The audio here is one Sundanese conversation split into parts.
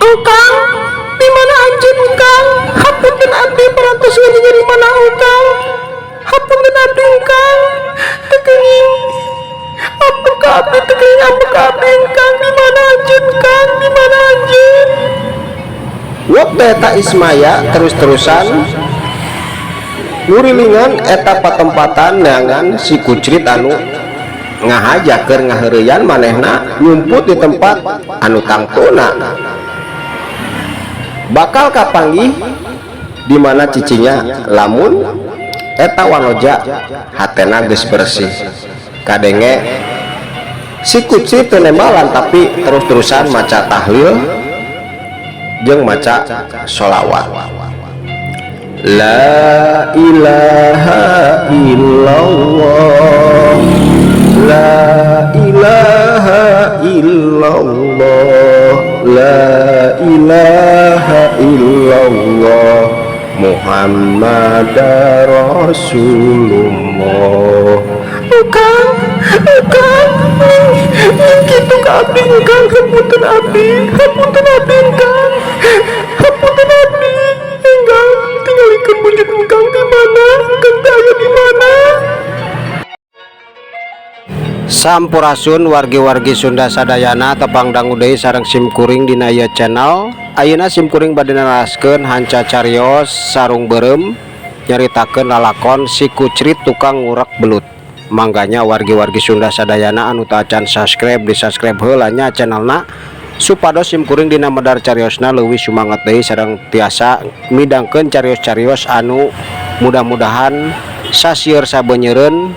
Engkang, di mana anjeun, Engkang? Hapunten, abdi parantos nyeri mana, Engkang? Hapunten abdi, Engkang. Teu kenging. Ampun ka abdi, teu kenging ampun ka abdi, Engkang. Di mana anjeun, Kang? Di mana anjeun? Waktu eta Ismaya terus-terusan ngurilingan eta patempatan neangan si Kucrit anu ngahaja keur ngaheureuyan manehna nyumput di tempat anu tangtuna bakal kapanggih di mana cicingna lamun eta wanoja hatena geus bersih. Kadenge si Kucrit teu nembalan, tapi terus-terusan maca tahlil jeung maca sholawat. La ilaha illallah, la ilaha illallah, la ilaha illallah, Muhammad Rasulullah. Engkang, Engkang, ning kitu ka abdi, Engkang, hapunten abdi, hapunten abdi, Engkang, hapunten abdi, Engkang, tinggalikeun wujud Engkang di mana, Engkang teh aya di mana? Sampurasun, wargi-wargi Sunda sadayana. Tepang dangu deui sareng sim kuring dina ieu channel. Ayeuna sim kuring bade naraskeun hanca carios Sarung Beureum, nyaritakeun lalakon Si Kucrit Tukang Ngurek Belut. Mangga nya, wargi-wargi Sunda sadayana anu tacan subscribe, di subscribe heula nya channelna, supados sim kuring dina medar cariosna leuwih sumangat deui sareng tiasa midangkeun carios-carios anu mudah-mudahan sasieur sabenyeureun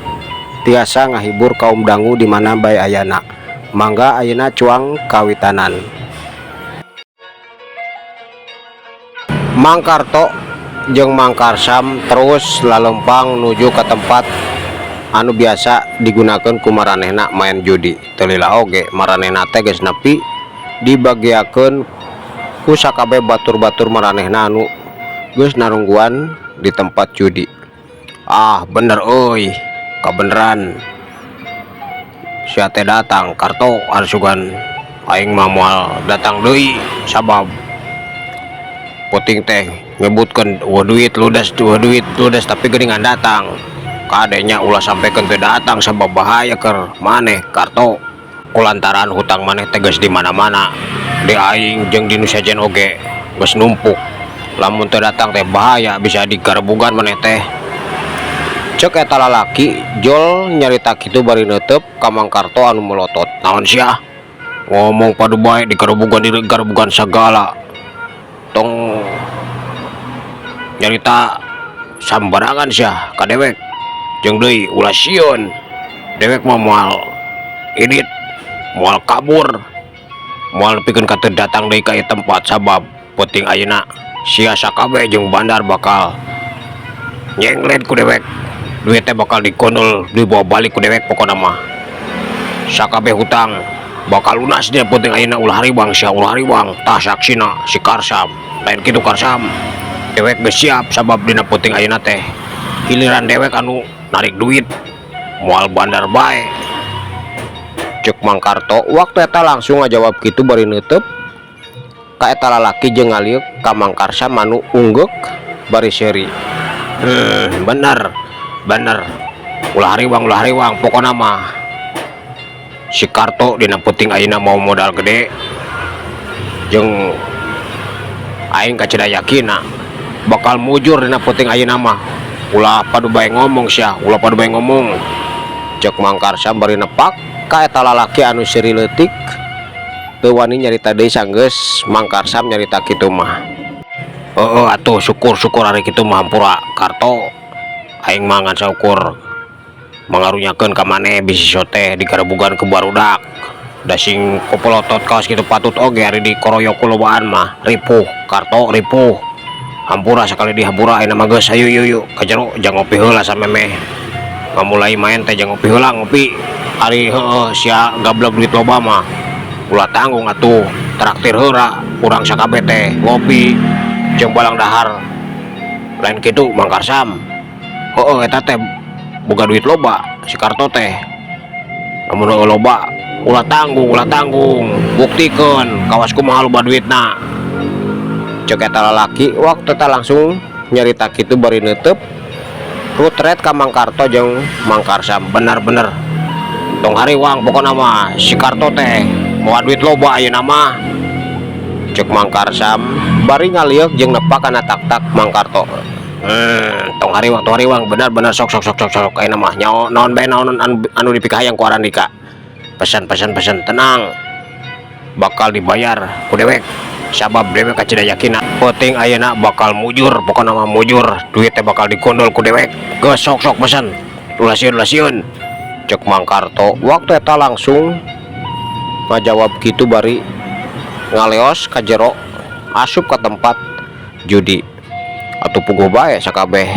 tiasa ngahibur kaum dangu di mana bae ayana. Mangga, ayeuna cuang kawitanan. Mang Karto jeung Mang Karsam terus lalempang nuju ke tempat anu biasa digunakan ku maranehna main judi. Teu lila oge maranehna teh geus nepi, dibagiakeun ku sakabeh batur-batur maranehna anu geus narungguan di tempat judi. Ah, bener euy, kabeneran sia teh datang, Karto. Arsugan aing mah moal datang deui, sabab peuting teh nyebutkeun euweuh duit ludes, euweuh duit ludes, tapi geuningan datang. Kade nya, ulah sampekeun teu datang, sabab bahaya keur maneh, Karto, kulantaran hutang maneh teh geus di mana-mana, di aing jeung di nu sejen oge geus numpuk. Lamun teu datang teh bahaya, bisa digarebugan maneh teh, cek eta lalaki jol nyarita kitu bari neuteup ka Mang Karto anu melotot. Naon sia ngomong padu bae, digarebugan, digarebugan sagala, tong nyarita sambarangan sia ka dewek. Jeung deui, ulah sieun, dewek mah moal indit, moal kabur, moal nepikeun ka teu datang deui ka ieu tempat, sabab peuting ayeuna sia sakabeh jeung bandar bakal nyenglet ku dewek, duit teh bakal digondol, dibawa balik ku dewek. Pokona mah sakabeh hutang bakal lunas dia peuting ayeuna. Ulah hariwang sia, ulah hariwang. Tah, saksina si Karsam. Lain kitu, Karsam? Dewek geus siap, sabab dina peuting ayeuna teh giliran dewek anu narik duit, moal bandar bae, cek Mang Karto. Waktu eta langsung ngajawab kitu bari neuteub ka eta lalaki jeung ngaliuk ka Mang Karsam anu unggeuk bari seuri. Bener bener, ulah hariwang, ulah hariwang. Pokona mah si Karto dina peuting ayeuna mau modal gede jeung aing kacida yakina bakal mujur dina peuting ayeuna mah. Ulah padu bae ngomong sia, ulah padu bae ngomong, cek Mang Karsam bari nepak ka eta lalaki anu seuri leutik. Teu wani nyarita deui sanggeus Mang Karsam nyarita kitu mah. Heeh atuh, syukur-syukur ari kitu mah. Hampura, Karto, aing mah ngan saukur mangarunyakeun ka maneh bisi teh digarebugan ku barudak da sing kopolotot kawas kitu. Patut oge ari dikoroyok ku lobaan mah. Ripuh, Karto, ripuh. Hampura sakali deui, hampura. Ayeuna mah geus, hayu yuk yuk ka jero jang ngopi heula. Samemeh ngamulai main teh jang ngopi heula, ngopi. Ari heueuh sia gablek duit loba mah ulah tanggung atuh, traktir heula urang sakabeh teh ngopi jeung balang dahar. Lain kitu, Mang Karsam? Heueuh, eta teh boga duit loba si Karto teh. Lamun heueuh loba, ulah tanggung, ulah tanggung, buktikeun kawas kumaha loba duitna. Cek eta lalaki waktu eta langsung nyarita kitu bari neuteub rutret ka Mang Karto jeung Mang Karsam. Bener-bener tong hariwang, pokona mah si Karto teh mawa duit loba ayeuna mah, cek Mang Karsam bari ngalieuk jeung nepak kana tak-tak Mang Karto. Tong hariwang, tong hariwang, bener-bener. Sok, sok, sok, sok, sok, ayeuna mah nyaho naon bae, naon anu dipikahayang ku Arandika, pesan, pesan, pesan. Tenang, bakal dibayar ku dewek, sabab dewek kacida yakin penting ayeuna bakal mujur. Pokona mah mujur, duit teh bakal digondol ku dewek. Geus, sok, sok, pesan, ulah sieun, ulah sieun, cek Mang Karto waktu eta langsung ngajawab kitu bari ngaleos ka jero asup ke tempat judi. Atuh puguh bae, sakabeh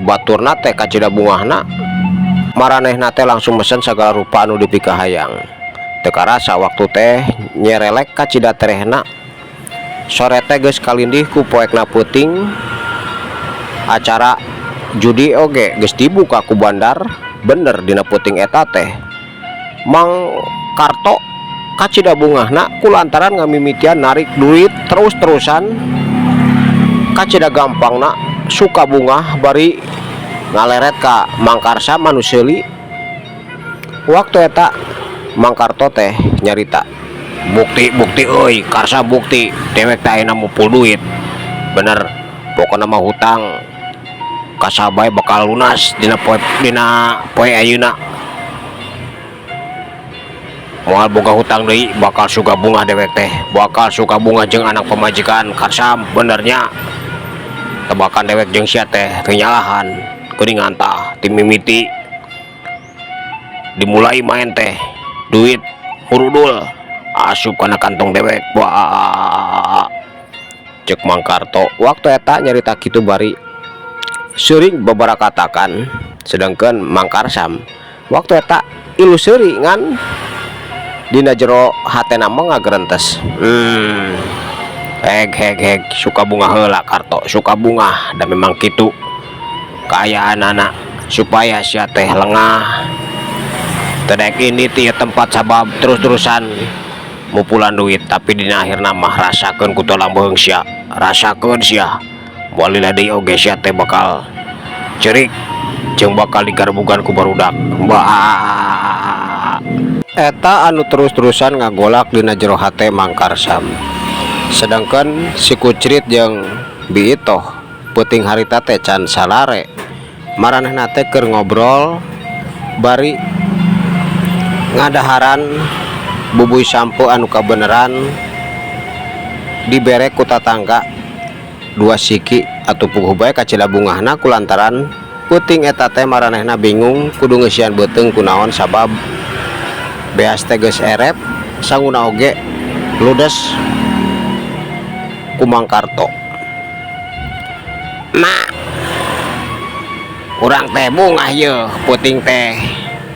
baturna teh kacida bungahna. Maranehna teh langsung mesen sagala rupa anu dipikahayang. Teu karasa waktu teh nyerelek kacida terehna. Sore teh geus kalindih ku poekna peuting. Acara judi oge geus dibuka ku bandar. Bener, dina peuting eta teh Mang Karto kacida bungahna kulantaran ngamimitian narik duit terus-terusan kacida gampangna. Suka bungah bari ngaleret ka Mang Karsam anu seuli. Waktu eta Mang Karto teh nyarita, "Bukti, bukti euy, Karsa, bukti dewek teh ayeuna mupul duit. Bener, pokona mah hutang ka saha bae bakal lunas dina poe ayeuna. Moal boga hutang deui, bakal suka bungah dewek teh, bakal suka bungah jeung anak pamajikan. Karsam, benernya tebakan dewek jeung sia teh teu nyalahan. Geuningan tah, ti mimiti dimulai main teh duit hurudul asup kana kantong dewek." Wah, cek Mang Karto waktu eta nyarita kitu bari sering beberapa katakan. Sedangkan Mang Karsam waktu eta ilu seuri, ngan dina jero hatena mah ngagerentes, "Heg, heg, heg, suka bungah heula, Karto, suka bungah. Dan memang kitu kaayaan anak supaya sia teh lengah tedek ini ti tempat, sabab terus-terusan mupulan duit. Tapi dina akhirna mah rasakeun ku tulang beuheung sia, rasakeun sia. Moal lila deui oge sia teh bakal cerik jeung bakal digarbugan ku barudak." Bah, eta anu terus-terusan ngagolak dina jero hate Mang Karsam. Sedangkan si Kucrit jeung Bi Itoh peuting harita teh can salare. Maranehna teh keur ngobrol bari ngadaharan bubuy sampeu anu kabeneran dibere ku tatangga dua siki. Atuh puguh bae, kacida bungahna kulantaran peuting eta teh maranehna bingung kudu ngeusian beuteung kunaon, sabab beas teh geus erep, sanguna oge ludes ku Mang Karto. "Mak, urang teh bungah yeuh peuting teh,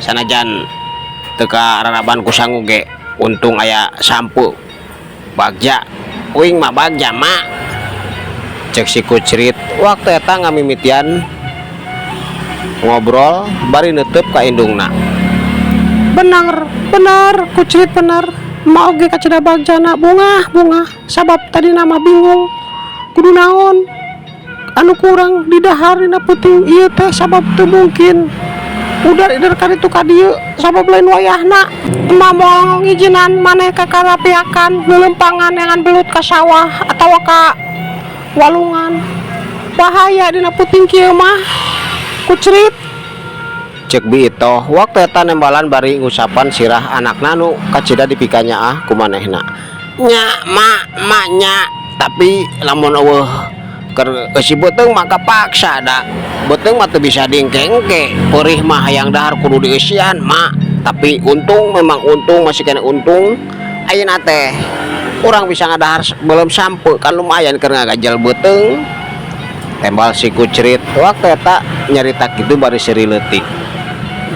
sanajan teu kararaban ku sangu ge untung aya sampeu. Bagja, uing mah bagja, Mak," cek si Kucrit waktu eta ngamimitian ngobrol bari neuteub ka indungna. Benar, benar, Kucrit, benar. Emak oge kacida bagjana, bungah, bungah, sabab tadi nama bingung kudu naon anu kurang didahar dina peuting ieu teh, sabab teu mungkin udar ider ka ditu ka dieu, sabab lain wayahna. Emak moal ngijinan maneh ka karapiakan leuleumpangan neangan belut ka sawah atawa ka walungan. Bahaya dina peuting kieu mah, Kucrit." Cek Bi Itoh waktu eta nembalan bari ngusapan sirah anakna nu kacida dipikanyaah ku manehna. "Nya, Mak, Mak, nya, tapi lamun euweuh keur eusi beuteung maka paksa da beuteung mah teu bisa diengke-engke. Peurih mah hayang dahar, kudu dieusian, Mak. Tapi untung, memang untung, masih kena untung. Ayeuna teh urang bisa ngadahar beuleum sampeu, kan lumayan keur ngagajel beuteung," tembal si Kucrit waktu eta nyarita kitu bari seuri leutik.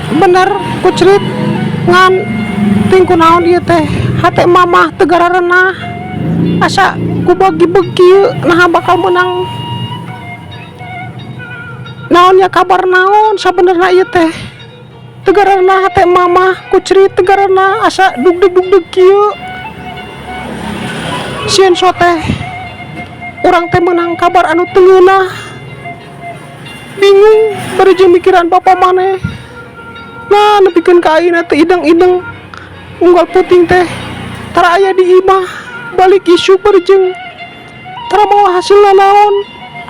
Bener, Kucrit, ngan ting kunaon ieu teh hate Mamah teu gararenah, asa ku bagi-begi. Naha bakal menang naon ya? Kabar naon sabenerna ieu teh? Teu gararenah hate Mamah, Kucrit, teu gararenah, asa dugdeg-dugdeg kieu. Sieun so teh. Urang teh meunang kabar anu teu ngeunah. Bingung bari jeung mikiran bapa maneh. Nah, nepikeun ka ayeuna teh ideng-ideng unggal peuting teh tara aya di imah, balik isuk bari jeung tara mawa hasilna naon.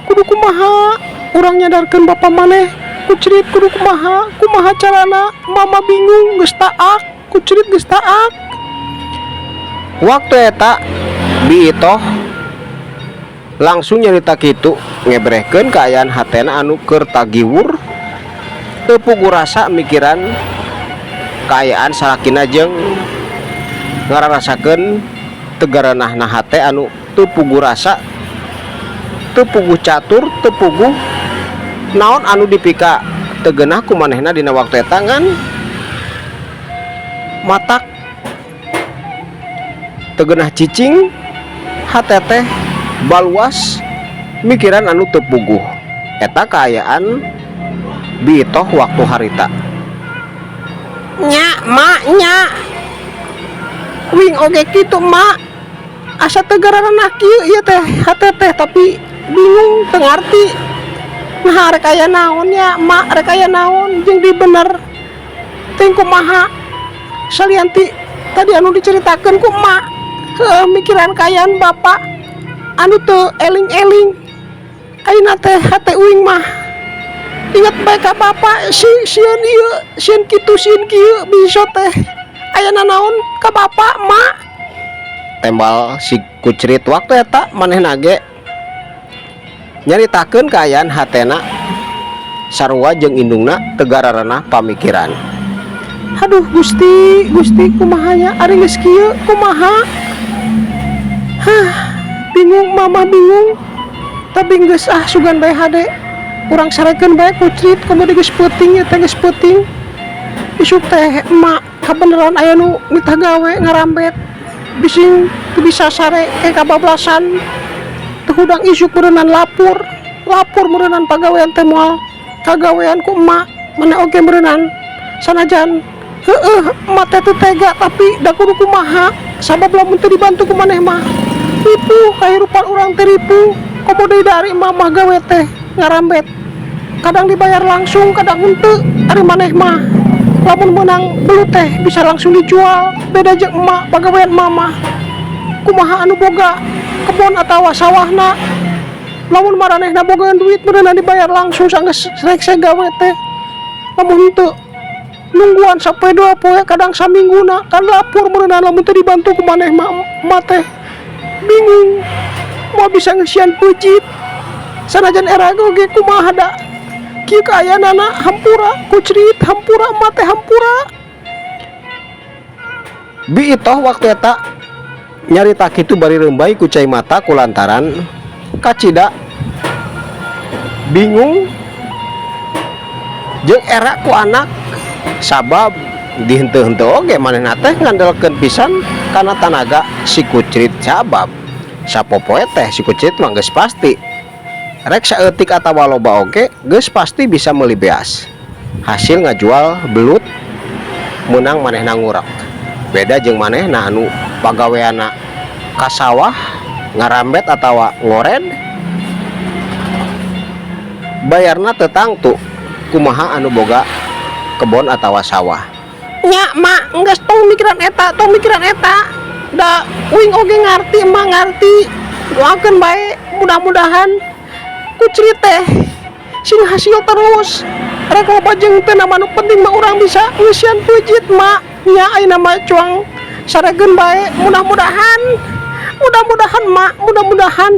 Kudu kumaha urang nyadarkeun bapa maneh? Kucrit, kudu kumaha, kumaha carana? Mama bingung, geus taak, Kucrit, geus taak. Waktu eta Bi Itoh langsung nyarita kitu, ngebrehkeun kaayaan hatena anu keur tagiwur, teu puguh rasa mikiran kaayaan salakina jeung ngararasakeun teu garenahna hate anu teu puguh rasa, teu puguh catur, teu puguh naon anu dipika teu geunah ku manehna dina waktu eta, ngan matak teu geunah cicing, hate teh baluas mikiran anu teu puguh. Eta kaayaan Bi Itoh waktu harita. Nya, Mak, nya. Uing oge kitu, Mak. Asa teu garanah kieu ieu teh hate teh, tapi bingung, teu ngarti. Nah, rek aya naon ya, Mak, rek aya naon jeung di bener teuing kumaha salian ti tadi anu diceritakeun ku Emak. Heueuh, mikiran kaayaan bapak anu teu eling-eling. Ayeuna teh hate uing mah inget bae ka bapak, si sieun ieu, sieun kitu, sieun kieu, bisa teh aya nanaon ka bapak, Mak. Tembal si Kucrit. Waktu eta manehna ge nyaritakeun kaayaan hatena sarua jeung indungna, teu gararenah pamikiran. Aduh, Gusti, Gusti, kumaha nya ari geus kieu, kumaha? Hah, bingung, Mama bingung. Tapi geus ah, sugan bae hade. Urang sarekeun bae, Kucrit, komo geus peuting ya teh, geus peuting. Isuk teh emak kabeneran aya nu nitah gawe ngarambet. Bising teu bisa sare kayak kabablasan. Teu hudang isuk meureunan lapur. Lapur meureunan pagawean teh moal kagawean ku emak. Mana oge meureunan sanajan heueuh emak teh teu tega, tapi da kudu kumaha, sabab lamun teu dibantu ku maneh mah ripuh kahirupan urang teh, ripuh. Komo deui dari emak mah gawe teh ngarambet, kadang dibayar langsung, kadang henteu. Ari maneh mah lamun meunang belut teh bisa langsung dijual, beda jeung emak. Pagawean emak mah kumaha anu boga kebon atawa sawahna, lamun maranehna boga duit meureunan dibayar langsung sanggeus selesai gawe teh. Lamun henteu, nungguan sampai 2 poe, kadang samingguna, kan lapur meureunan lamun teu dibantu ku maneh mah. Emak teh bingung, moal bisa ngeusian peuncit sanajan era oge, kumaha da kieu kaayaanana. Hampura, Kucrit, hampura, emak teh hampura. Bi Itoh waktu eta nyarita kitu bari reumbay ku cai mata kulantaran kacida bingung jeung era ku anak, sabab di henteu-henteu oge manehna teh ngandelkeun pisan kana tanaga si Kucrit, sabab sapopoe teh si Kucrit mah geus pasti rek saeutik atawa loba oge geus pasti bisa meuli beas hasil ngajual belut meunang manehna ngurek. Beda jeung manehna anu pagaweana ka sawah ngarambet atawa ngored, bayarna teu tangtu kumaha anu boga kebon atawa sawah. Nya, Mak, geus tong mikiran eta, tong mikiran eta. Da uing oge ngarti, emak ngarti. Doakeun bae mudah-mudahan Kucrit teh sing hasil terus. Rek loba jeung teu mah, nu penting mah urang bisa ngeusian peuncit, Mak. Nya, ayeuna mah cuang sarekeun bae, mudah-mudahan, mudah-mudahan, Mak, mudah-mudahan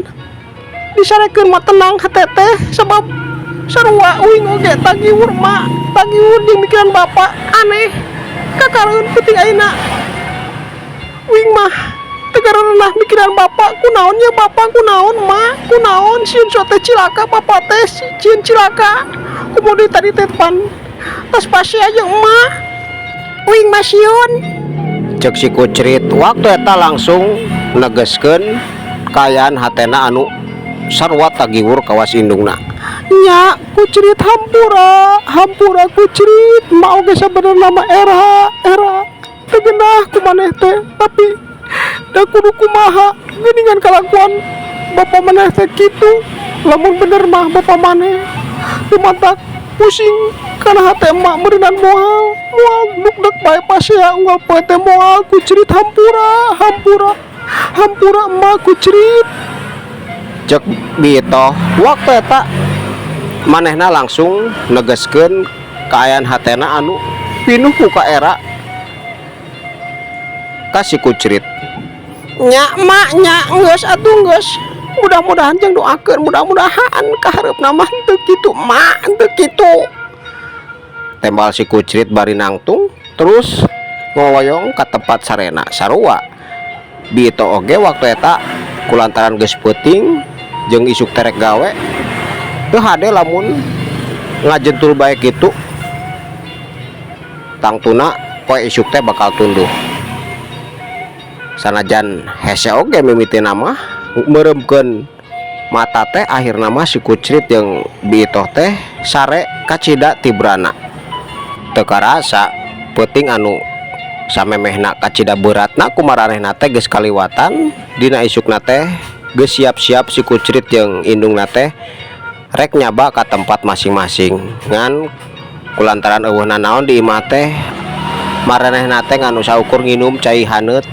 disarekeun mah tenang hate teh, sebab sarua uing oge tagiwur, Mak, tagiwur jeung mikiran bapak. Aneh kakareun peuting ayeuna uing mah teu gareunah mikiran bapak. Kunaon nya bapak, kunaon, Mak, kunaon? Sieun teh cilaka bapak teh, sieun cilaka. Komo deui tadi teh pan tas pasti aja emak, uing mah sieun. Cek si Kucrit waktu eta langsung negeskeun kaayaan hatena anu sarua tagiwur kawas indungna. Nya, Kucrit, hampura, hampura, Kucrit. Emak oge sabenerna mah era era teu geunah ku maneh teh, tapi da kudu kumaha geuningan kalakuan. Bapak maneh teh kitu? Lamun bener mah bapak maneh lumatak pusing kana hate emak meureunan moal moal dukdek bae pasea unggal poe teh moal. Kucrit, hampura, hampura, hampura, emak, Kucrit. Cek Bitoh. Waktu eta manehna langsung negeskeun kaayaan hatena anu pinuh ku kaera ka si Kucrit. Nya, Mak, nya, geus atuh, geus. Mudah-mudahan jeung doakeun, mudah-mudahan kahareupna mah henteu kitu, Mak, henteu kitu. Tembal si Kucrit bari nangtung terus ngoloyong ka tempat sarena. Sarua Bito oge waktu eta kulantaran geus peuting jeung isuk terek gawe, teu hade lamun ngajentul bae kitu, tangtuna poe isuk teh bakal tunduh. Sanajan hese oge mimitina mah meureumkeun mata teh, akhirna mah si Kucrit jeung Bitoh teh sare kacida tibrana. Teu karasa peuting anu samemehna kacida beratna ku maranehna teh geus kaliwatan. Dina isukna teh geus siap-siap si Kucrit jeung indungna teh rek nyaba ka tempat masing-masing, ngan kulantaran euweuh nanaon di imah teh, maranehna teh nganu saukur nginum cai haneut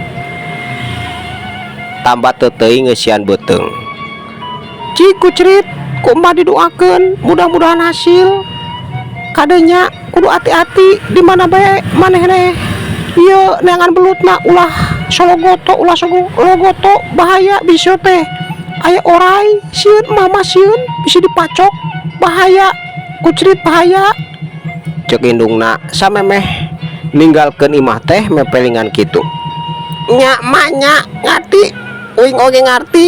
tambah teuing ngeusian beuteung. Cik Kucrit, ku emak didoakeun mudah-mudahan hasil. Kadenya kudu hati-hati di mana bae maneh teh ieu neangan belutna, ulah sologoto, ulah sologoto, bahaya, bisa teh aya orai. Sieun mama, sieun bisa dipacok, bahaya, Kucrit, bahaya. Cek indungna samemeh ninggalkeun imah teh mepelingan kitu. Nya, Mak, nya, ngarti, uing oge ngarti.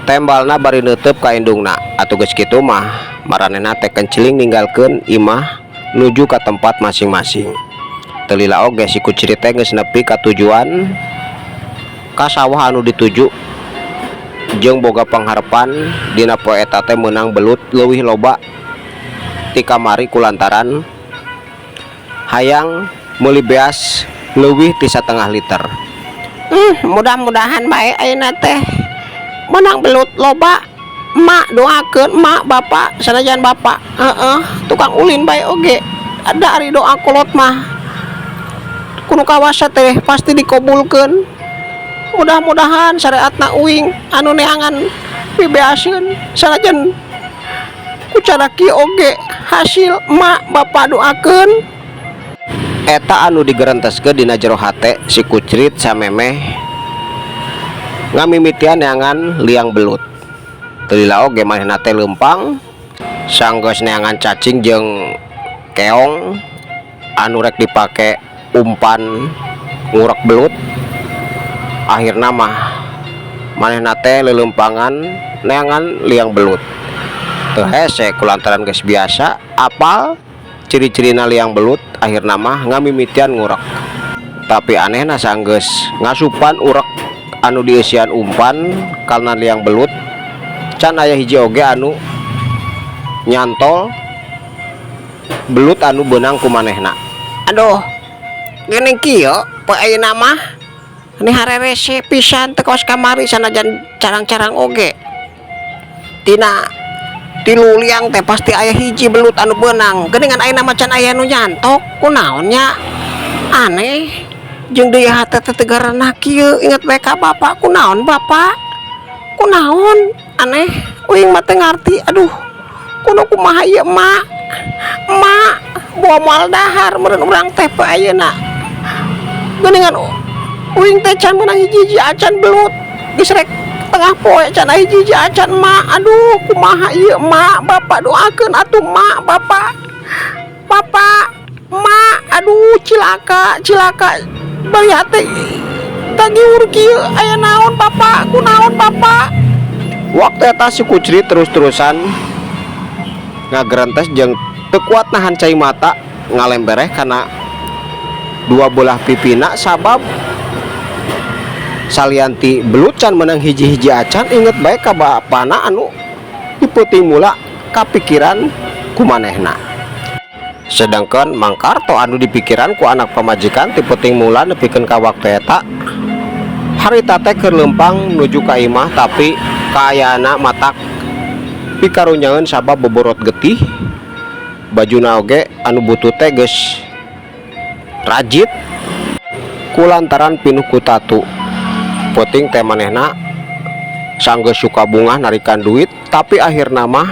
Tembalna bari neuteub ka indungna. Atuh geus kitu mah maranehna teh kenciling ninggalkeun imah nuju ka tempat masing-masing. Teu lila oge si Kucrit teh geus nepi ka tujuan, ka sawah anu dituju, jeung boga pangharepan dina poe eta teh meunang belut leuwih loba ti kamari kulantaran hayang meuli beas leuwih ti satengah liter. Mudah-mudahan bae ayeuna teh menang belut loba. Emak doakeun, emak, bapak, sanajan bapak heeh tukang ulin bae oge ada ari doa kolot mah kudu kawasa teh pasti dikabulkeun. Mudah-mudahan syariatna uing anu neangan pibeaseun, sanajan ku cara kieu oge hasil. Emak, bapak, doakeun. Eta anu digerenteskeun dina jero hate si Kucrit samemeh ngamimitian neangan liang belut. Teu lila oge manehna teh leumpang sanggeus neangan cacing jeung keong anu rek dipake umpan ngurek belut. Akhirna mah manehna teh leuleumpangan neangan liang belut teu hese kulantaran geus biasa apal ciri-cirina liang belut. Akhirna mah ngamimitian ngurek, tapi anehna sanggeus ngasupan urek anu dieusian umpan kana liang belut, can aya hiji oge anu nyantol belut anu beunang ku manehna. Aduh, geuning kieu poe ayeuna mah ini harerese pisan, teu kawas kamari. Sanajan carang-carang oge tina tilu liang teh pasti aya hiji belut anu beunang, geuningan ayeuna mah can aya nu nyantok. Kunaon nya, aneh jeung deui hate teh teu garanah kieu, inget bae ka bapak. Kunaon, bapak, kunaon? Aneh, uing mah teu ngarti. Aduh, kudu kumaha ieu, Emak, Emak? Bawa moal dahar meureun urang teh poe ayeuna. Geuningan uing teh can meunang hiji-hiji acan belut, geus rek tengah poe can aya hiji-hiji acan, Emak. Aduh, kumaha ieu, Emak, Bapak? Doakeun atuh, Emak, Bapak, Bapak, Emak. Aduh, cilaka, cilaka, bari hate tagiur kieu. Aya naon, Bapak? Kunaon, Bapak? Waktu eta si Kucrit terus-terusan ngagerentes jeung teu kuat nahan cai mata ngalembereh kana dua belah pipina, sabab salian ti belut can menang hiji-hiji acan, inget bae ka bapana anu dipeuting mula kapikiran ku manehna. Sedangkan Mang Karto anu dipikiran ku anak pamajikan ti peuting mula nepikeun ka waktu eta harita teh keur leumpang nuju ka imah, tapi Kaayana matak pikarunyaeun sabab boborot getih, bajuna oge anu butut teh geus rajit kulantaran pinuh ku tatu. Peuting teh manehna sanggeus suka bungah narikan duit, tapi akhirna mah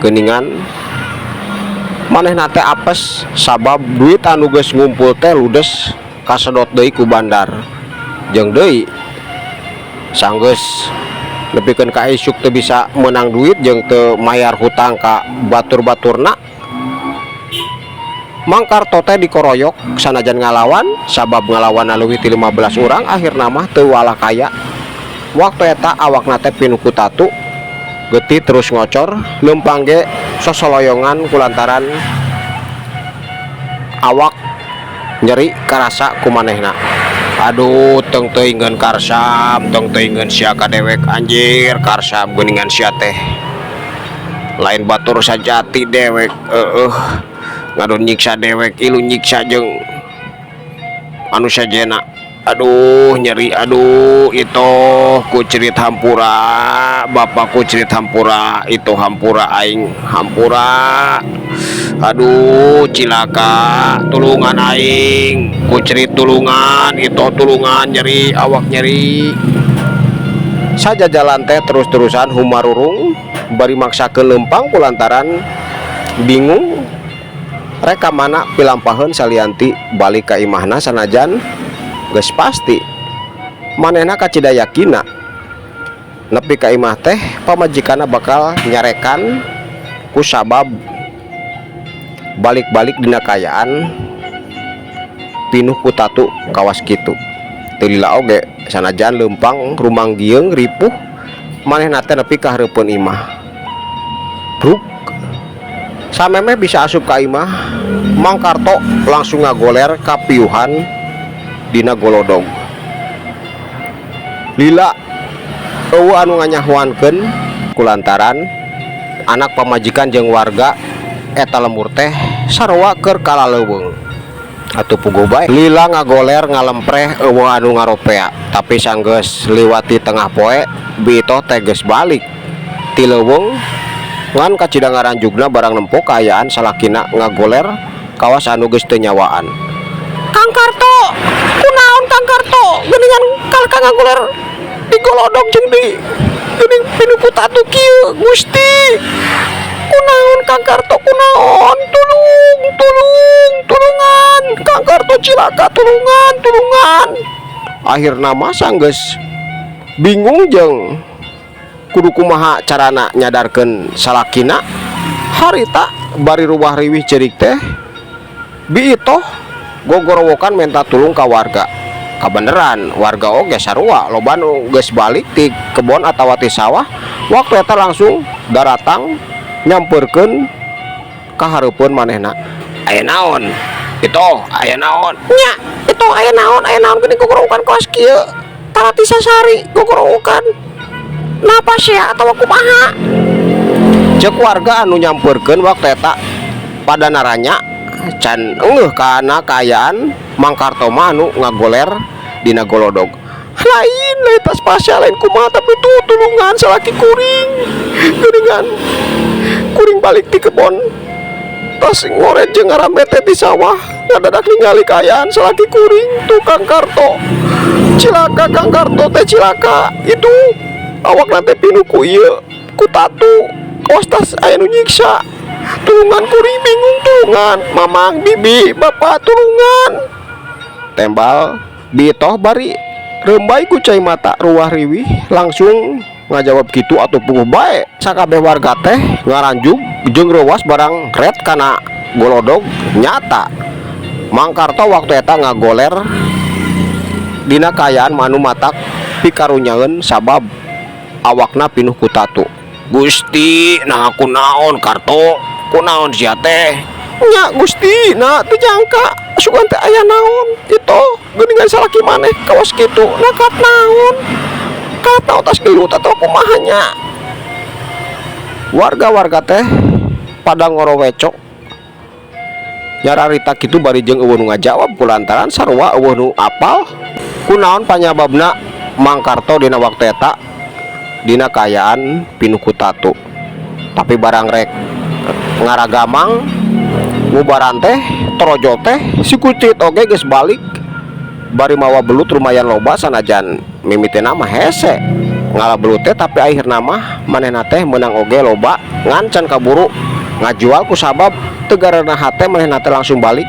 geuningan manehna teh apes sabab duit anu geus ngumpul teh ludes kasedot deui ku bandar. Jeung deui sanggeus nepikeun ka isuk teu bisa meunang duit jeung teu mayar hutang ka batur-baturna. Mang Karto teh dikoroyok sanajan ngalawan, sabab ngalawan leuwih ti 15 urang, akhirna mah teu walah kaya. Waktu eta awakna teh pinuh ku tatu, getih terus ngocor, leumpang ge sosoloyongan kulantaran awak nyeri karasa ku manehna. Aduh, tong teuingeun Karsam, tong teuingeun sia ka dewek. Anjir Karsam, geuningan sia teh lain batur sajati dewek, eueuh ngadon nyiksa dewek, ilu nyiksa jeung anu sajena. Aduh, nyeri, aduh. Itu kucerit, hampura bapak, kucerit, hampura itu, hampura aing, hampura. Aduh, cilaka, tulungan aing, kucerit, tulungan itu, tulungan, nyeri awak, nyeri. Saja jalan teh terus-terusan humarurung bari maksakeun leumpang kulantaran bingung rek ka mana pilampaheun salianti balik ka imahna, sanajan geus pasti manehna kacida yakina nepi ka imah teh pamajikanna bakal nyarekan ku sabab balik-balik dina kaayaan pinuh ku tatu kawas kitu. Teu lila oge, sanajan leumpang rumanggieung ripuh, manehna teh nepi ka hareupeun imah. Bruk, samemeh bisa asup ka imah, Mang Karto langsung ngagoler kapiuhan dina golodog. Lila euweuh anu nganyahoankeun kulantaran anak pamajikan jeung warga eta lembur teh sarua keur kalaleuweung. Atuh puguh bae lila ngagoler ngalempreh, euweuh anu ngaropea. Tapi sanggeus liwati tengah poe, Bi Itoh teh geus balik ti leuweung, ngan kacida ngaranjugna barang nempo kaayaan salakina ngagoler kawas anu geus teu nyawaan. Kang Karto, kunaon Kang Karto? Geuningan kalka ngagoler di golodog jeung di geuning pinuh ku tatu kieu. Gusti, kunaon Kang Karto, kunaon? Tulung, tulung, tulungan Kang Karto, cilaka, tulungan, tulungan. Akhirna mah sanggeus bingung jeung kudu kumaha carana nyadarkeun salakina harita bari ruwah riwih ceurik teh, Bi Itoh gogorowokan minta tulung ka warga. Kabeneran warga oge sarua loba nu geus balik ti kebon atawa ti sawah. Waktu eta langsung daratang nyamperkeun ka hareupeun manehna. Aya naon itu, aya naon nya itu, aya naon, aya naon geuning gogorowokan kawas kieu, tarati sasari gogorowokan napas ya atawa kumaha? Cek warga anu nyamperkeun. Waktu eta pada naranya can engeuh kana kaayaan Mang Karto mah anu ngagoler dina golodog. Lain, lain tas pasya, lain kumaha, tapi tuh tulungan salaki kuring. Geuningan kuring balik di kebon, tas ngoret jeung ngarambe teh di sawah, ngadadak ningali kaayaan salaki kuring tuh. Kang Karto, cilaka Kang Karto teh, cilaka. Itu awak teh pinuh ku ieu, ku tatu, kawas tas aya nu nyiksa. Tulungan, kuring bingung, tulungan mamang, bibi, bapak, tulungan. Tembal Bi Itoh bari rembay ku cai mata ruwah riwih langsung ngajawab kitu. Atau puguh bae sakabeh warga teh ngaranjug jeung reuwas barang ret kana golodog. Nyata Mang Karto waktu eta ngagoler dina kaayaan manu matak pikarunyaeun sabab awakna pinuh ku tatu. Gusti, nah kunaon Karto, kunaon sia teh? Nya Gusti, nah teu nyangka sugan teh aya naon itu, geuningan salaki maneh kawas kitu. Nah, kat naon, kat naon, tas gelut atau kumaha nya? Warga-warga teh pada ngorowecok nyararita kitu bari jeung euweuh nu ngajawab kulantaran sarua euweuh nu apal kunaon panyababna Mang Karto dina waktu eta. Dina kaayaan pinuh ku tatu, tapi barang rek ngaragamang ngubaran teh torojol teh, si Kucrit oge geus balik bari mawa belut lumayan loba. Sanajan mimitina mah hese ngala belut teh, tapi akhirna mah manehna teh meunang oge loba, ngan can kaburu ngajual ku sabab teu garanah hate. Manehna teh langsung balik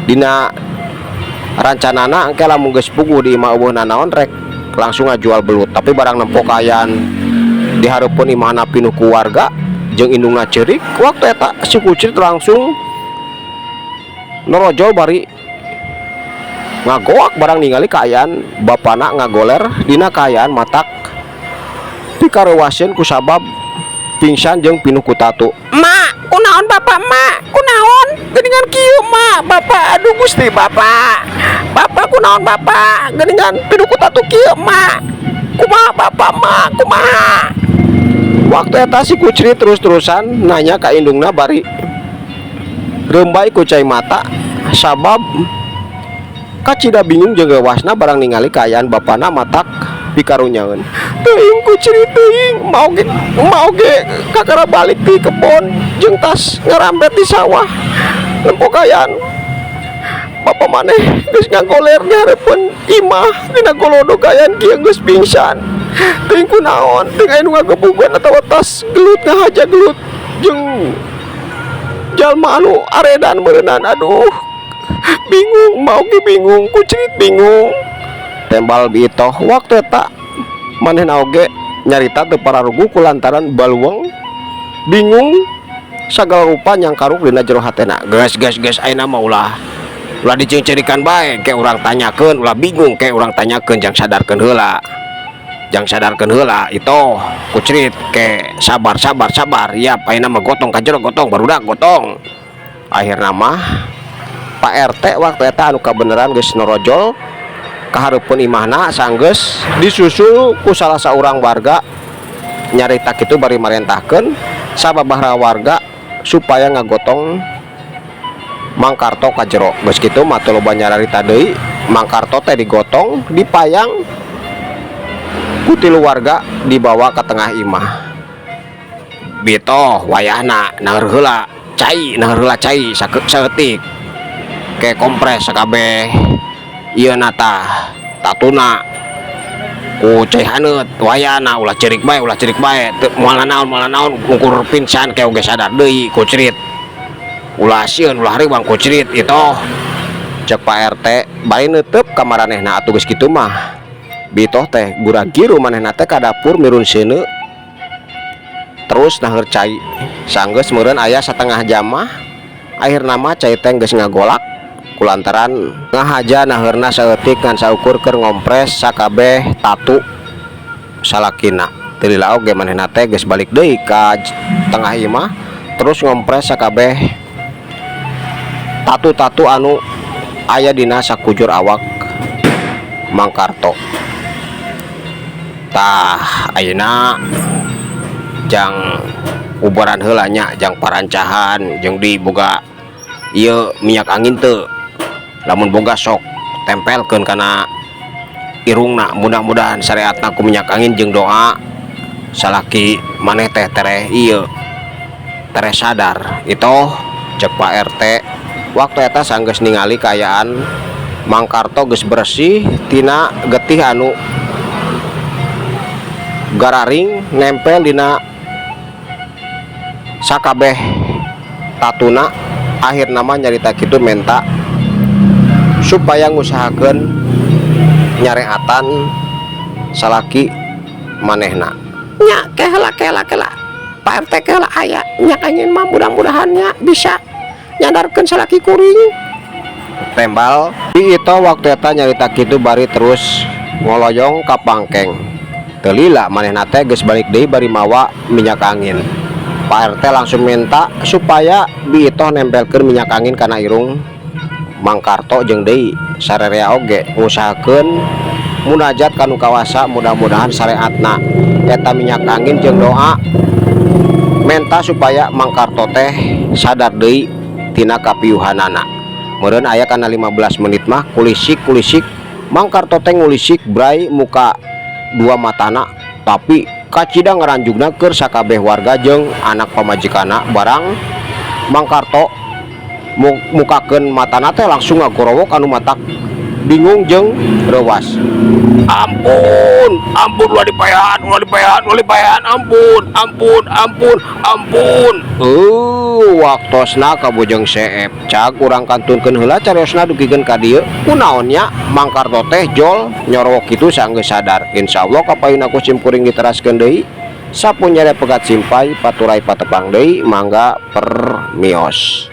dina rancanana engke lamun geus puguh di imah euweuh nanaon, rek langsung ngajual belut. Tapi barang nempo kaayaan di hareupeun imahna pinuh ku warga jeung indungna ceurik, waktu eta si Kucrit langsung norojol bari ngagoak barang ningali kaayaan bapana ngagoler dina kaayaan matak pikarewaseun ku sabab pingsan jeung pinuh ku tatu. "Mak, kunaon Bapak, Mak? Kunaon geuningan kieu, Mak? Bapak, aduh Gusti, Bapak. Bapak kunaon, Bapak? Geuningan pinuh ku tatu kieu, Mak. Kumaha Bapak, Mak? Kumaha?" Waktu eta si Kucrit terus-terusan nanya ka indungna bari rembay ku cai mata, sabab kacida bingung jeung gewasna barang ningali kaayaan bapana matak pikarunyaeun. "Teuing, Kucrit, teuing. Maok ge kakara balik ti kebon jeung tas ngarambet di sawah, nempo kaayaan bapak maneh geus ngagoler di hareupeun imah dina golodog kaayaan kieu, geus pingsan. Teuing kunaon, teuing aya nu ngagebugan atawa tas gelut, ngahaja gelut jeung jalma anu aredan meureunan. Aduh, bingung, maok ge bingung, Kucrit bingung," tembal Bi Itoh. Waktu eta manehna oge nyarita teu pararuguh kulantaran baluweng, bingung, sagala rupa nyangkaruk dina jero hatena. "Geus, geus, geus, ayeuna mah ulah ulah diceungceurikan bae. Ke urang tanyakeun, ulah bingung, ke urang tanyakeun. Jang sadarkeun heula, jang sadarkeun heula itu, Kucrit. Ke sabar, sabar, sabar. Yap, ayeuna mah gotong ka jero, gotong, barudak, gotong." Akhirna mah Pak RT waktu eta anu kabeneran geus norojol ka hareupeun imahna, sanggeus disusul ku salah saurang warga, nyarita kitu bari marentahkeun sababaraha warga supaya ngagotong Mang Karto ka jero. Geus kitu mah teu loba nyararita deui, Mang Karto teh digotong, dipayang ku tilu warga, dibawa ke tengah imah. "Bi Toh, wayahna naheur heula cai, naheur heula cai saeutik. Ke kompres sakabeh ieu na tah tatuna ku cai haneut. Wayahna ulah ceurik bae, ulah ceurik bae. Teu moal nanaon, moal nanaon, ukur pingsan ke oge sadar deui, Kucrit. Ulah sieun, ulah riwang, Kucrit itu," cek Pak RT bari neuteup ka maranehna. Atuh geus kitu mah Bi Itoh teh gura-giru, manehna teh ka dapur mirun seuneu, terus naheur cai. Sanggeus meureun aya satengah jam mah, akhirna mah cai teh geus ngagolak kulantaran ngahaja naheurna saeutik ngan saukur keur ngompres sakabeh tatu salakina. Teu lila oge manehna teh geus balik deui ka tengah imah, terus ngompres sakabeh tatu-tatu anu aya dina sakujur awak Mang Karto. "Tah, ayeuna jang ubaran heula nya, jang parancahan. Jeung di boga ieu minyak angin teu? Lamun boga, sok tempelkeun kana irungna. Mudah-mudahan sareatna ku minyak angin jeung doa salaki maneh teh tereh ieu, tereh sadar itu," cek Pak RT. Waktu eta sanggeus ningali kaayaan Mang Karto geus bersih tina getih anu gararing nempel dina sakabeh tatuna, akhirna mah nyarita kitu menta supaya ngusahakeun nyareatan salaki manehna. Nya, kela, kela, kela, Pak RT, kela aya minyak angin mah, mudah-mudahan nya bisa nyadarkeun salaki kuring," tembal Bi Itoh. Waktu eta nyarita kitu bari terus ngoloyong ka pangkeng. Teu lila manehna teh geus balik deui bari mawa minyak angin. Pak RT langsung minta supaya Bi Itoh nempelkeun minyak angin kana irung Mang Karto, jeung deui sarerea oge ngusahakeun munajat ka nu kawasa, mudah-mudahan sareatna eta minyak angin jeung doa menta supaya Mang Karto teh sadar deui tina kapiuhanana. Meureun aya kana 15 menit mah, kulisik kulisik Mang Karto teh ngulisik bray muka dua matana, tapi Kacida ngaranjugna keur sakabeh warga jeung anak pamajikanna. Barang Mang Karto mukakeun matana teh langsung ngagorowok anu matak bingung jeung reuwas. Ampun, ampun, ulah dipaehan, ulah dipaehan, ulah dipaehan, ampun, ampun, ampun, ampun. Waktosna kabujeng seep. Cag urang kantunkeun heula cariosna dugikeun ka dieu. Kunaon nya Mang Karto teh jol nyorowok kitu sanggeus sadar? Insyaallah kapayunna ku simkuring diteraskeun deui. Sapunyere pegat simpay paturay patepang deui, mangga permios.